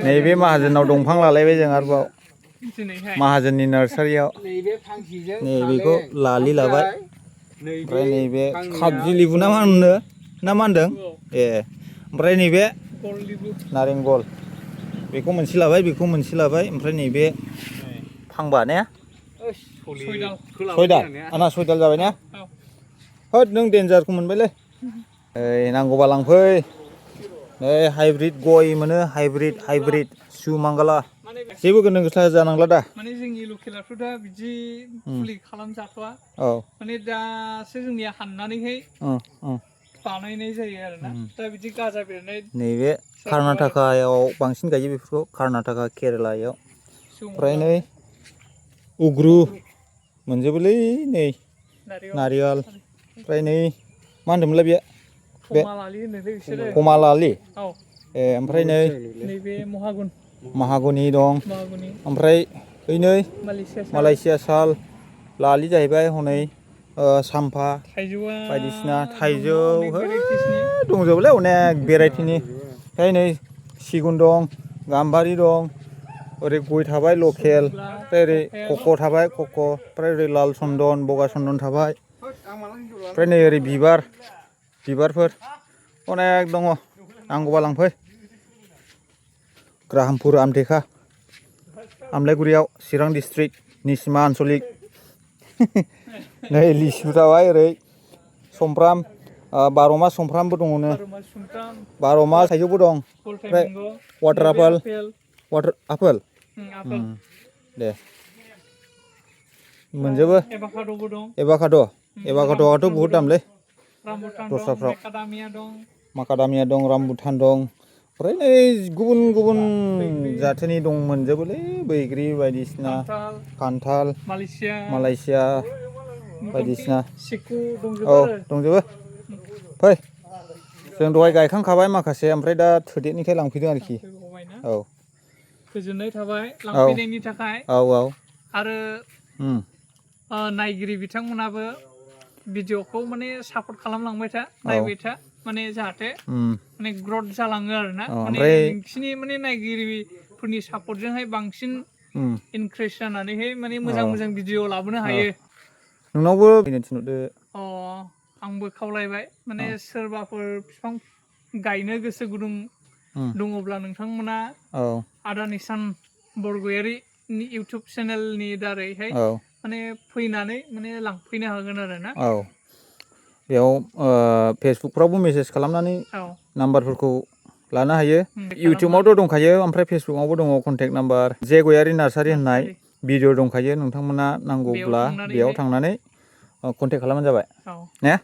नैबे माहाजोनाव दंफां लालायबाय जों आरोबाव माहाजोननि नार्सारियाव नैबेखौ लालि लाबाय ओमफ्राय नैबे खागजि लेबु ना मा होनो ना मा होनदों ए ओमफ्राय नैबे नारेंगल बेखौ मोनसे लाबाय बेखौ मोनसे लाबाय ओमफ्राय नैबे फांबा ने सयदाल आंना सयदाल जाबाय ने होद नों देन्जारखौ मोनबायलै ओइ नांगौबा लांफै नै हाइब्रिद गय मोनो हाइब्रिद सुमांगाला जेबो गोनो गोथो जानांला दा माने जोंनि लकेलाथ' दा बिदि फुलि खालामजाथ'वा औ माने दासो जोंनिया हाननानैहाय बानायनाय जायो आरोना दा बिदि गाजा बेरनाय नैबे कर्नाटकायाव बांसिन गायो बेफोरखौ कर्नाटका केरेलायाव ओमफ्राय नै उग्रु मोनजोबोलै नै नारियाल ओमफ्राय नै मा होनदोंमोनलाय बे कमालालि ए ओमफ्राय नै नैबे महागनि दं ओमफ्राय ओइ नै मालयेसिया साल लालि जाहैबाय हनै साम्फा बायदिसिना थाइजौ दंजोबोलै अनेक भेराइटिनि ओमफ्राय नै सिगुन दं गाम्बारि दं ओरै गय थाबाय लकेल ओमफ्राय ओरै कक' थाबाय कक' ओमफ्राय ओरै लाल चन्दन बगा चन्दन थाबाय ओमफ्राय नै ओरै बिबारफोर अनेक दङ नांगौबा लांफै ग्राहामपुर आमटेका आमलायगुरियाव चिरां डिस्ट्रिक्ट निसिमा आन्सलिक नै लिसु थाबाय ओरै सुमफ्राम 12 मास सुमफ्रामबो दङनो 12 मास थाइजौबो दं ओमफ्राय वाटार आपेल दे मोनजोबो एभाकाड'आथ' बहुद दामलै दस्राफ्राव माकादामिया दं रामबुटान दं ओमफ्राय नै गुबुन गुबुन जाथोनि दं मोनजोबोलै बैग्रि बायदिसिना खान्थाल मालयेसिया बायदिसिना औ दंजोबो फै जों दहाय गायखांखाबाय माखासे ओमफ्राय दा थोदेरनिखाय लांफैदों आरोखि औ गोजोननाय थाबाय लांफैनायनि थाखाय औ आरो नायगिरि बिथांमोनाबो भिडिअखौ माने सापर्ट खालामलांबाय था नायबाय था माने जाहाथे माने ग्रथ जालाङो आरोना माने नोंसिनि माने नायगिरिफोरनि सापर्टजोंहाय बांसिन इनक्रिज जानानैहाय माने मोजां भिडिअ लाबोनो हायो नोंनावबो फैनो थिनहरदो आंबो खावलायबाय माने सोरबाफोर बिफां गायनो गोसो गुदुं दङब्ला नोंथांमोना आदा निसान बरगयारिनि इउटुब चेनेलनि दारैहाय माने फैनानै माने लांफैनो हागोन आरोना बेयाव फेसबुकफ्रावबो मेसेज खालामनानै नाम्बारफोरखौ लानो हायो इउटुबावथ' दंखायो ओमफ्राय फेसबुकआवबो दङ कन्टेक्ट नाम्बार जे गयारि नार्सारि होननाय भिडिअ दंखायो नोंथांमोना नांगौब्ला बेयाव थांनानै कन्टेक्ट खालामबानो जाबाय ने